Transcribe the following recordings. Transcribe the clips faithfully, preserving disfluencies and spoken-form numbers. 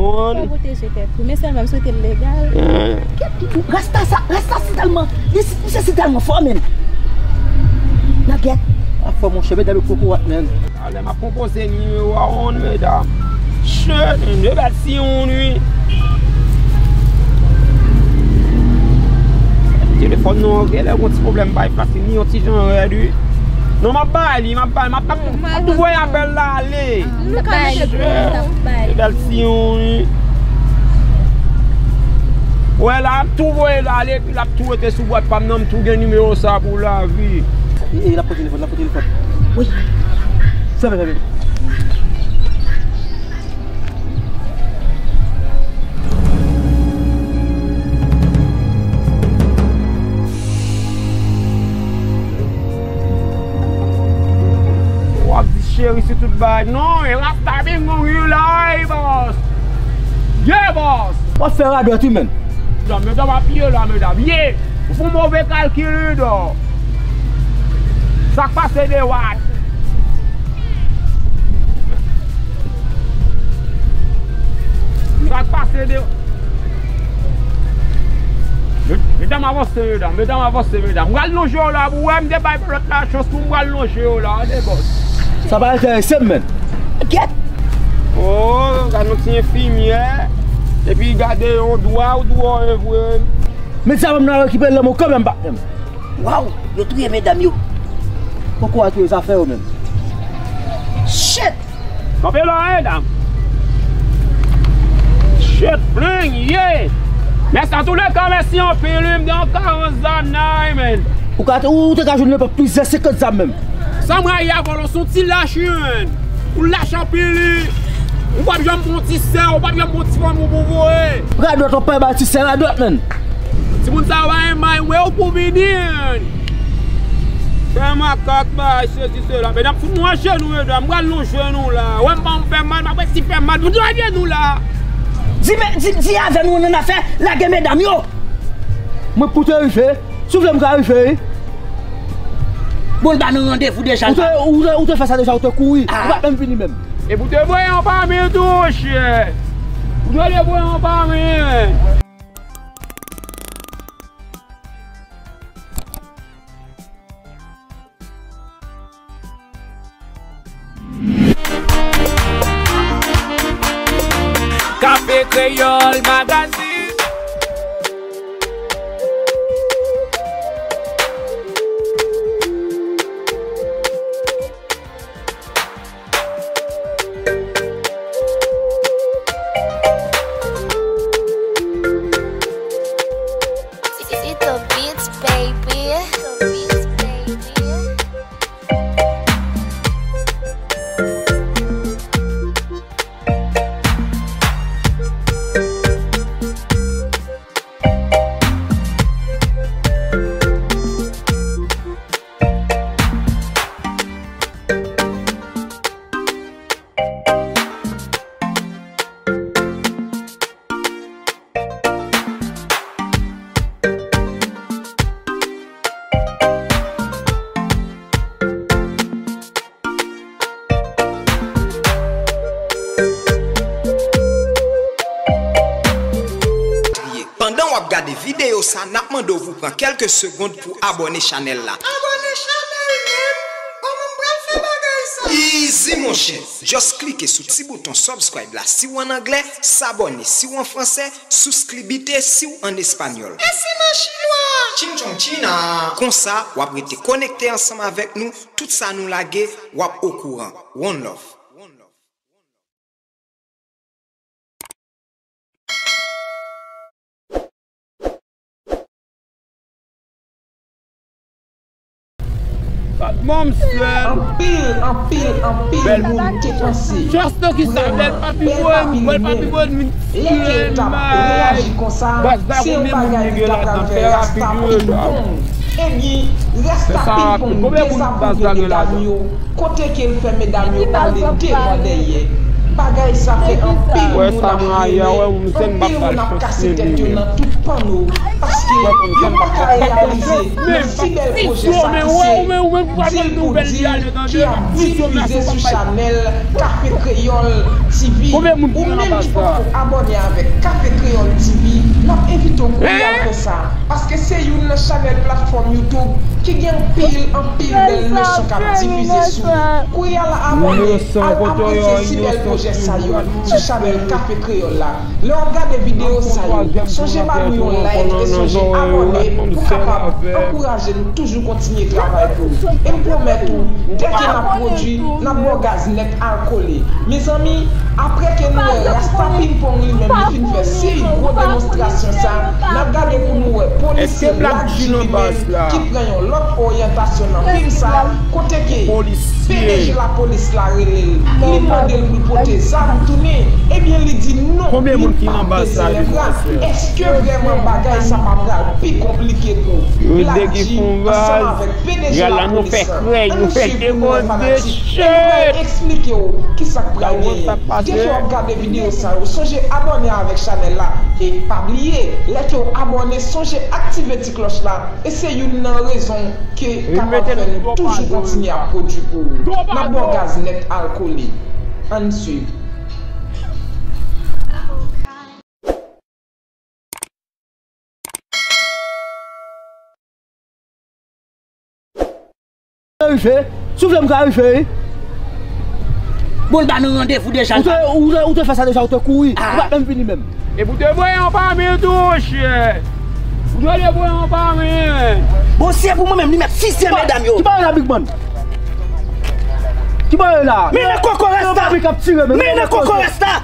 Fò w pwoteje tèt ou, men sèlman m swete l legal. Rasta sa, rasta si tèlman, li si, misye si tèlman fò, men. Nan gèt. A fò, monchè, medam yo kokorat, men. Alè, m ap konpoze nimewo a, on, medam. Shit, de bèl si on, wi. Telefòn nan, genlè gon ti pwoblèm bay, paske ni yon ti jan rèd, wi. Non, m ap bay li, m ap bay, m ap, m ap, m ap tou voye apèl la ale. Nou ka mete pou nou ta bay. Bèl si on, wi. Wè la, m ap tou voye l ale, epi l ap tou rete sou bwat pa m nan, m tou gen nimewo sa pou lavi. E, e, l ap pran telefòn, l ap pran telefòn. Wi. Fèmen, fèmen. W ap di cheri sou tout bagay. Non, e rasta byen mouri la, wi, bòs. Ye, bòs. W ap fè radòt, wi, menn. Medam, medam ap ye la, medam. Ye. Ou fè yon move kalkil, wi, dò. Sa k pase de wat? Sa k pase de... Medam, avanse, medam. Medam, avanse, medam. M pral lonje w la pou w wè, m te bay lòt la chans pou m pral lonje w la. Tande, bòs. Sa pa enterese m, menn. Kèt. Oh, gade yon ti enfimyè. Epi gade yon dwa, ou dwa, e vre. Men sa, m nan rekipere lanmou kanmenm, patnè m. Waw, yo touye medam yo. Poko a touye zafè yo menm. Shit! Kanpe la, medam. Shit, bling, yeah. Mèsi, antouleka, mèsi anpil, wi, m te an karant zam nan, wi, men. Ou ka, ou te ka jwenn nenpòt plizyè senkant zam menm. Sa m rayi avè w, se yon ti lach, wi, men. Ou lach anpil, wi. Ou p ap janm pran ti sè, ou p ap janm pran ti fanmi w pou voye. Radòt, w ap pale bay ti sè radòt, menn. Timoun sa yo pa renmen w, ou pou vini. Fè makak bay sesi sela. Medam, fout nou ajenou, medam. M pral lonje nou la. Wè m pa m fè mal, m ap resi fè mal. Fout nou ajenou la. Di, di, di avè nou nan afè lage medam yo. Mwen pou te rive. Si w vle m ka rive, wi. Bon, l ba nou randevou deja. Ou te, ou te, ou te fè sa deja, ou te kouri. Ou pa t menm vini menm. Epi w te voye yon pami tou, monchè. Ou te voye yon pami, men. Kafe Kreyòl Magazine. It's the beats, baby. Pandan w ap gade videyo sa, n ap mande w pou pran kèlke segonn pou abòne chanèl la. Abòne chanèl, men! Kòman m pral fè bagay sa? Easy, monchè! Just klike sou ti bouton subscribe la si w ann anglè, s'abonner si w an fransè, suscribite si w ann espanyòl. E si m an chinwa? Ching chong china! Konsa, w ap rete konekte ansanm avèk nou, tout sa nou lage, w ap okouran. One love. Gad manmzèl. Anpil, anpil, anpil moun te panse. Just nan ki sa, bèl papi bòn, bèl papi bòn vin tire l mal. Baz la, konbyen moun nèg yo ladan? Fè rapid wi, dòg. Ebyen, rasta pingpong dezabòne medam yo. Kote ke l fè medam yo pale devan dèyè. Bagay sa fè anpil moun ap rele, anpil moun ap kase tèt yo nan tout panno, paske yo pa ka reyalize men si bèl pwojè sa ki se dil pou dil ki ap difize sou chanèl Kafe Kreyòl T V. Ou menm ki poko abòne avèk Kafe Kreyòl T V, n ap envite w kounye a al fè sa. Paske se youn nan chanèl platfòm YouTube ki gen anpil, anpil bèl leson k ap difize sou li. Kounye a la abòne, al apresye si bèl pwojè sa yo sou chanèl Kafe Kreyòl la. Lè w ap gade videyo sa yo, sonje ba nou yon like e sonje abòne pou kapab ankouraje nou toujou kontinye travay pou ou. E m pwomèt ou, dèke n ap pwodui, n ap ba w gaz nèt al kole. Mezanmi, apre ke nou wè Rasta Pimpong li menm li fin fè seri gwo demonstrasyon sa, n ap gade pou nou wè polisye Black G li menm ki pran yon lòt oryantasyon nan fim sa, kote ke P D G lapolis la rele l, li mande l pou l pote zam tounen, ebyen li di non, li p ap bese lèvra. Èske vrèman bagay sa pa pral pi konplike pou Black G ansanm avèk P D G lapolis la? Ann swiv pou nou wè fanatik. E nou pral eksplike w kisa k pral genyen. Depi w ap gade videyo sa yo, sonje abòne avèk chanèl la. E pa bliye, lè ke w abòne, sonje aktive ti klòch la. E se youn nan rezon ke kapab fè nou toujou kontinye ap pwodui pou ou. N ap ba w gaz nèt al kole. Ann swiv. Rive, soufle m ka rive, wi. Bon, l ba nou randevou deja. Ou te, ou te, ou te fè sa deja, ou te kouri. Ou pa menm vini menm. Epi w te voye yon pami tou, monchè. Ou te voye yon pami. Bon, se pou mwen menm, li mèt fizye medam yo. Ki bagay la, Big Man? Ki bagay la? Men nan koko Rasta. Men nan koko Rasta.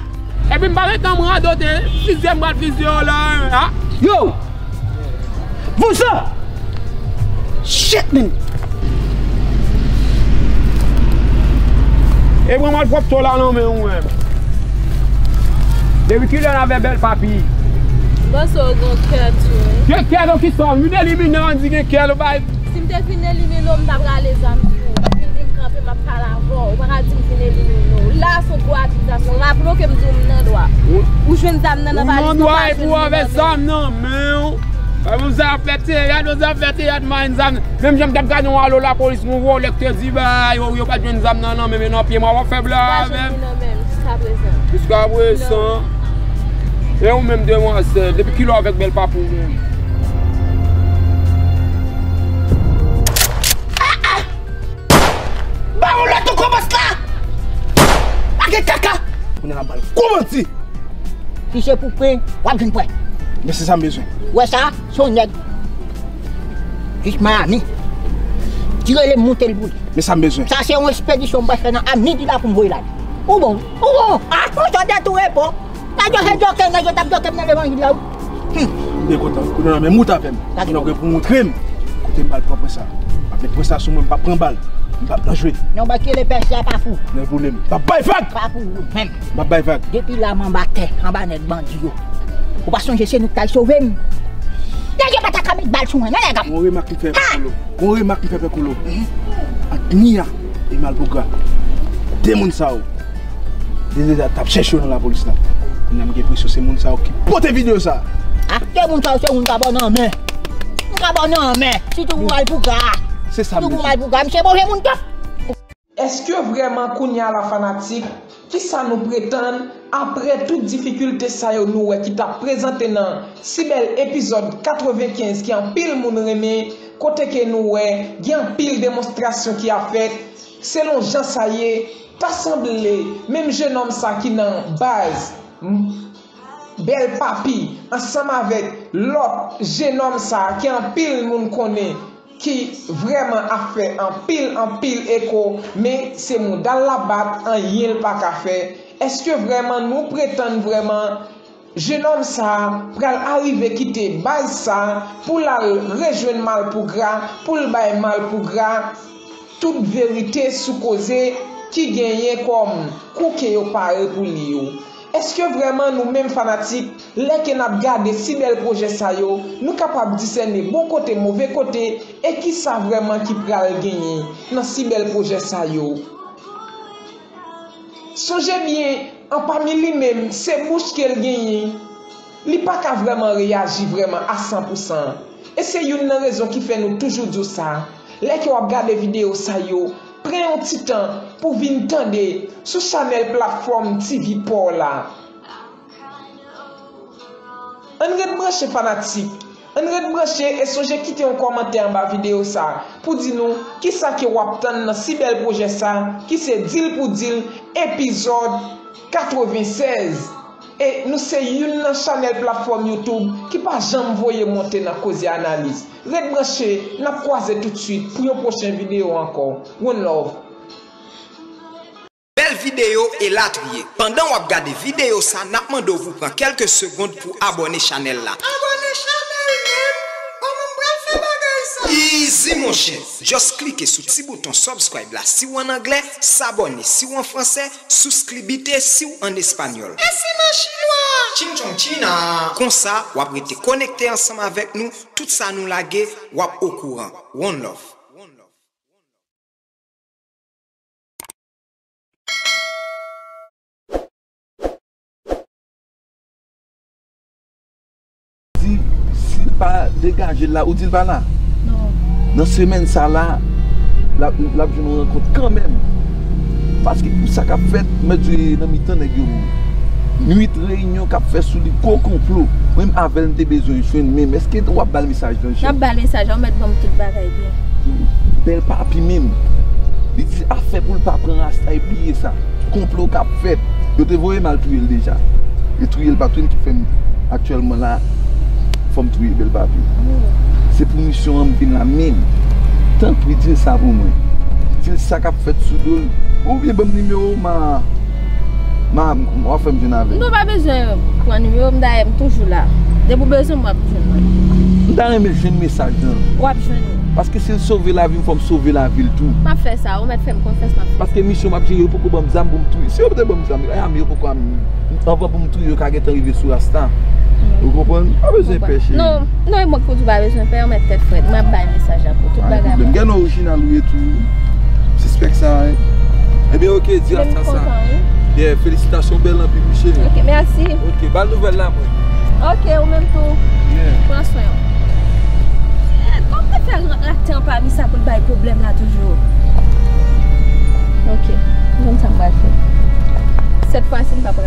Epi m pa gen tan m radote, fizye m pral fizye w la, a. Yo! Vouzan! Shit, man! E mwen malpwòpte w la nan men w, menm. Depi kilè n avè bèl papi? M panse w gen kè tou, wi. Gen kè nan kisa? Vin elimine w, di gen kè, l bay. Si m te vin elimine w, m ta prale zam sou ou. Ou vin di m kanpe, m ap pale avè w. Ou pa ka di m vin elimine w. La, se yon gwo akizasyon. Raple w ke m di w m nan dwa. Ou jwenn zam nan nan valiz mwen, ou pa jwenn li nan men m. Ou nan dwa epi w avè zam nan men w. Ou zafè teyat, ou zafè teyat, man, zam. Menm jan m t ap gade yon alo lapolis, yon volè k te di, ba, yo, yo pa t jwenn zam nan nan men m, e nan pye m, w ap fè blag avè m. Jiskaprezan. Jiskaprezan. E ou menm, demwazèl, depi kilè w avèk bèl papi w menm? Ba yon lòt ankò bòs la! Pa gen kaka! Kounye a n ap ba l gwo manti! Si se pou pwen, w ap jwenn pwen. Men se sa m bezwen. Ou wè sa? Se yon nèg. Jis Miami. Ki rele m monte l pou li. Men sa m bezwen. Sa se yon ekspedisyon m pral fè nan a midi la pou m voye l ale. Ou bon, ou bon. A, ou sot detoure po. Nèg yo se djoke, nèg yo t ap djoke m nan levanjil la, wi. M byen kontan. Kounye a, men mout avè m. Kounye a, w gen pou montre m kote m pral pran pwen sa. M ap met pwen sa sou mwen, m p ap pran bal. M p ap nan jwe. Non, ba kile pèsi a pa pou. Nan vole m. M p ap bay vag! Pa pou ou menm. M p ap bay vag. Depi la, m anba tè, anba nèg bandi yo. Ou pa sonje se nou k t al sove m? Nèg yo pa ta ka met bal sou mwen, non, nèg. Gon remak m fè pou Kolo. Gon remak m fè pou Kolo. Ant Mia e Malpougra. De moun sa yo. Deja t ap chèche yo nan lapolis la. Kounye a m gen enpresyon se moun sa yo ki pote videyo sa. A, de moun sa yo se moun k ap nan men. Moun k ap nan men. Sitou pou Malpougra. Se sa m bezwen. Sitou pou Malpougra. Misye bon, se moun top. Èske vrèman kounye a la fanatik, kisa nou pretann apre tout difikilte sa yo nou wè ki t ap prezante nan si bèl epizòd katrevenkenz ki anpil moun renmen, kote ke nou wè gen anpil demonstrasyon ki ap fèt, selon jan sa ye, ta sanble menm jenòm sa ki nan baz, m, Bèl Papi, ansanm avèk lòt jenòm sa ki anpil moun konnen, ki vrèman ap fè anpil, anpil eko, men se mouda l l ap bat, anyen l pa ka fè. Èske vrèman nou pretann vrèman jenòm sa a pral arive kite baz sa a pou l al rejwenn Malpougra, pou l bay Malpougra tout verite sou koze ki genyen kòm kou ke yo pare pou li yo? Èske vrèman nou menm fanatik, lè ke n ap gade si bèl pwojè sa yo, nou kapab disène bon kote, move kote, e kisa vrèman ki pral genyen nan si bèl pwojè sa yo? Sonje byen, Anpami li menm, se bouch ke l genyen. Li pa ka vrèman reyaji vrèman a san pou san. E se youn nan rezon ki fè nou toujou di w sa. Lè ke w ap gade videyo sa yo, pran yon ti tan pou w vin tande sou chanèl platfòm T V pa w la. Ann ret branche fanatik. Ann ret branche e sonje kite yon kòmantè anba videyo sa pou di nou kisa ke w ap tann nan si bèl pwojè sa ki se Deal pou Deal epizòd katrevennsèz. E nou se youn nan chanèl platfòm YouTube ki pa janm voye monte nan koze analiz. Ret branche, n ap kwaze toutswit pou yon pwochen videyo ankò. One love. Bèl videyo elatriye. Pandan w ap gade videyo sa, n ap mande w pou pran kèlke segond pou abòne chanèl la. Abòne chanèl, man! Kòman m pral fè bagay sa? Easy, monchè! Just klike sou ti bouton subscribe la si w ann anglè, s'abonner si w an fransè, souskribite si w ann espanyòl. E si m an chinwa? Ching chong china! Konsa, w ap rete konekte ansanm avèk nou, tout sa nou lage, w ap okouran. One love. Di, si l pa degaje l la, ou di l pa la. Non. Nan semèn sa la, l ap, l ap jwenn yon rankont kanmenm. Paske pou sa k ap fèt, m mèt jwe nan mitan nèg yo menm. Nwit reyinyon k ap fèt sou li, gwo konplo. Mwen menm avè l, m te bezwen jwenn menm. Èske w ap ba l mesaj lan, N ap ba l mesaj la, ou mèt ban m tout bagay byen. Bèl Papi menm. Li di afè pou l pa pran rasta, e bliye sa. Konplo k ap fèt. Yo te voye m al touye l deja. E touye l pa touye m ki fè m aktyèlman la, fò m touye Bèl Papi. Se pou misyon an m vin la menm. Tanpri, di l sa pou mwen. Di l sa k ap fèt sou do l. Oubyen ban m nimewo w, ma, ma, w ap fè m jwenn avè l. Non, pa bezwen pran nimewo m, dayè m toujou la. Depi w bezwen m, w ap jwenn mwen. M ta renmen jwenn mesaj lan. W ap jwenn li. Paske si l sove lavi m, fò m sove lavi l tou. M ap fè sa, ou mèt fè m konfyans, m ap fè sa. Paske misyon m ap jere, yo poko ban m zam pou m touye. Si yo te ban m zam, aya m, yo poko a m, anvan pou m touye, yo ka gentan rive sou rasta. Ou konprann? Pa bezwen pè, cheri. Non, non, e mwen k pou di w pa bezwen pè, ou mèt tèt frèt. Mwen ap bay mesaj la pou tout bagay. Pa gen pwoblèm. Gen non orijinal ou ye tou. Sispèk sa, wi. Ebyen, oke, di rasta sa. Yeah, felisitasyon, bèl anpil, wi, cheri. Ok, mèsi. Ok, ba l nouvèl la, mwen. Ok, ou menm tou. Yeah. Pran swen w. Eh, kòman te fè rate anpami sa pou l bay pwoblèm la toujou? Ok, m konn sa m pral fè. Sèt fwa si m p ap